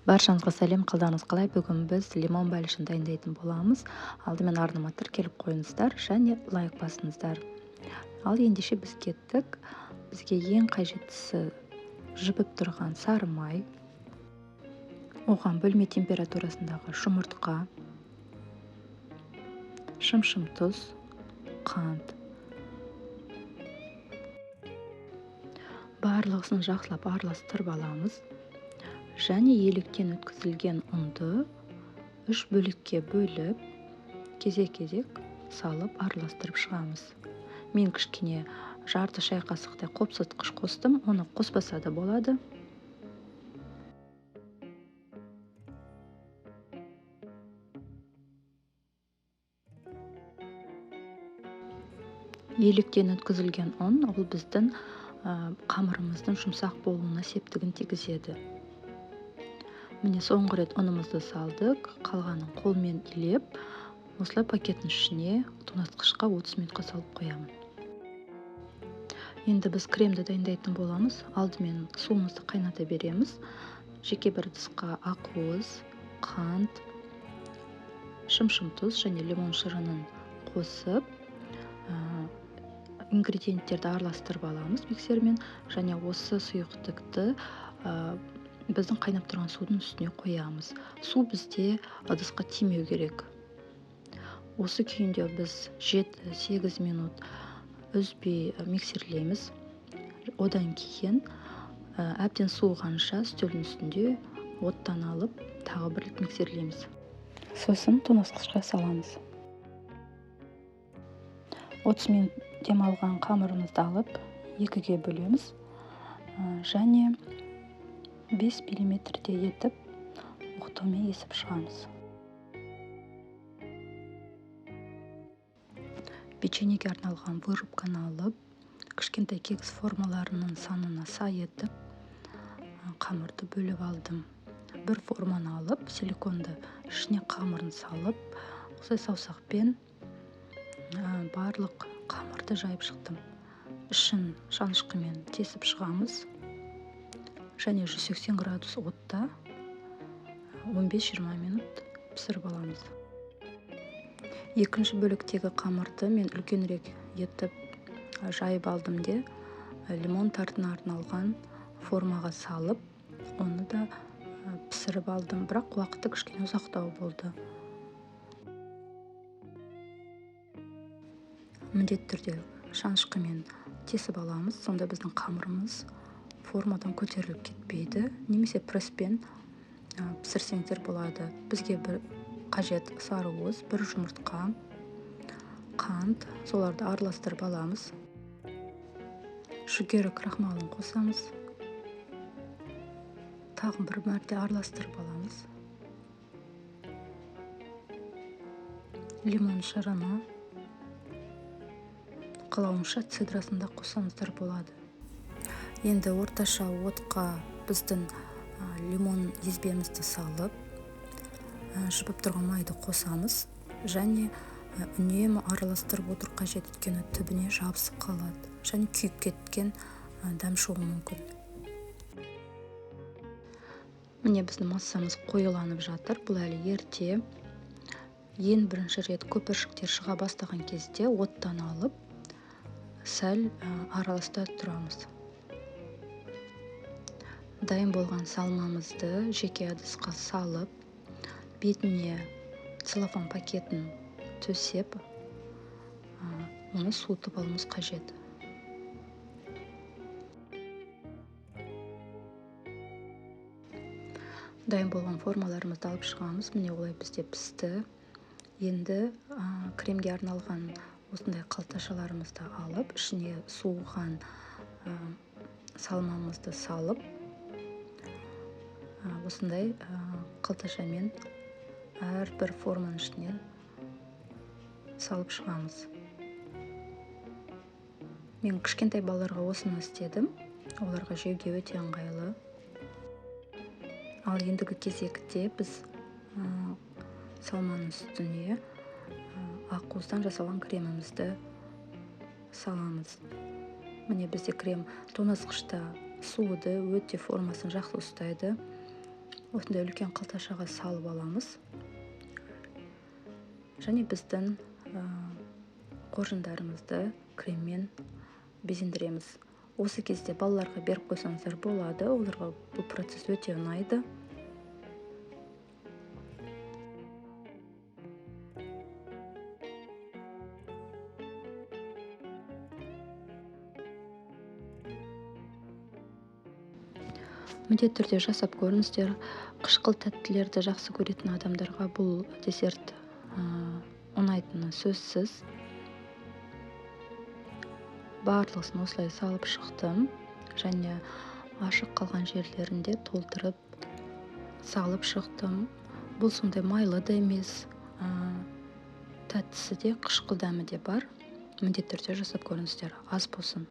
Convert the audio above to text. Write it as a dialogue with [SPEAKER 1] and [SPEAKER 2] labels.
[SPEAKER 1] Баршаңызға сәлем, қалдарыңыз қалай? Бүгін біз лимон бәлішін дайындайтын боламыз. Алдымен арнама тіркеліп қойыңыздар және лайк басыңыздар. Ал ендеше біз кеттік. Бізге ең қажеттісі жібіп тұрған сары май, оған бөлме температурасындағы жұмыртқа, шымшым тұз, қант. Барлығысын жақсылап араластырып аламыз. Және електен өткізілген ұнды 3 бөлікке бөліп, кезек-кезек салып араластырып шығамыз. Мен кішкене жарты шай қасықтай қопсытқыш қостым, оны қоспаса да болады. Електен өткізілген ұн ол біздің қамырымыздың жұмсақ болуына септігін тигізеді. Міне соңғы рет ұнымызды салдық, қалғанын қолмен илеп, осылай пакеттің ішіне тоңазытқышқа 30 минутқа салып қоямын. Енді біз кремді дайындайтын боламыз. Алдымен суымызды қайната береміз. Жеке бір ыдысқа ақуыз, қант, шымшым тұз және лимон шырынын қосып, ингредиенттерді араластырып аламыз миксермен және осы сұйықтықты біздің қайнап тұрған судың үстіне қоямыз. Су бізде ыдысқа тимеу керек. Осы күйінде біз 7-8 минут үзбей миксерлейміз. Одан кейін әбден суығанша үстелдің үстінде оттан алып тағы бір рет миксерлейміз. Сосын тоңазытқышқа саламыз. 30 минут демалған қамырымызды алып екіге бөлеміз және 5 миллиметрде етіп оқтаумен есіп шығамыз. Печеньеге арналған вырубканы алып, кішкентай кекс формаларының санына сай етіп қамырды бөліп алдым. Бір форманы алып, силиконды ішіне қамырын салып, осылай саусақпен барлық қамырды жайып шықтым. Ішін шанышқымен тесіп шығамыз. Және 180 градус отта 15-20 минут пісіріп аламыз. Екінші бөліктегі қамырды мен үлкенірек етіп жайып алдым де, лимон тартына арналған формаға салып, оны да пісіріп алдым. Бірақ уақыты кішкене ұзақтау болды. Міндетті түрде шанышқымен тесіп аламыз, сонда біздің қамырымыз формадан көтеріліп кетпейді, немесе пресспен пісірсеңдер болады. Бізге бір қажет сары уыз, бір жұмыртқа, қант, соларды араластырып аламыз. Жүгері крахмалын қосамыз. Тағы бір мәрте араластырып аламыз. Лимон шырыны, қалауынша цедрасын да қоссаңыздар болады. Енді орташа отқа біздің лимон езбемізді салып, жібіп тұрған майды қосамыз және үнемі араластырып отыру қажет, өйткені түбіне жабысып қалады және күйіп кеткен дәм шығуы мүмкін. Міне біздің массамыз қоюланып жатыр. Бұл әлі ерте. Ең бірінші рет көпіршіктер шыға бастаған кезде оттан алып, сәл араластыра тұрамыз. Дайын болған салмамызды жеке ыдысқа салып, бетіне целлофан пакетін төсеп, оны суытып алуымыз қажет. Дайын болған формаларымызды алып шығамыз. Міне олай бізде пісті. Енді кремге арналған осындай қалташаларымызды алып, ішіне суыған салмамызды салып, осындай қалташамен әрбір форманың ішіне салып шығамыз. Мен кішкентай балаларға осыны істедім. Оларға жеуге өте ыңғайлы. Ал ендігі кезекте біз салманың үстіне ақуыздан жасалған кремімізді саламыз. Міне бізде крем тоңазытқышта суыды, өте формасын жақсы ұстайды. Осындай үлкен қалташаға салып аламыз. Және біздің қоржындарымызды креммен безендіреміз. Осы кезде балаларға беріп қойсаңыздар болады, оларға бұл процесс өте ұнайды. Міндетті түрде жасап көріңіздер. Қышқыл тәттілерді жақсы көретін адамдарға бұл десерт ұнайтыны сөзсіз. Барлығысын осылай салып шықтым және ашық қалған жерлерінде толтырып салып шықтым. Бұл сондай майлы да емес, тәттісі де, қышқыл дәмі де бар. Міндетті түрде жасап көріңіздер. Ас болсын.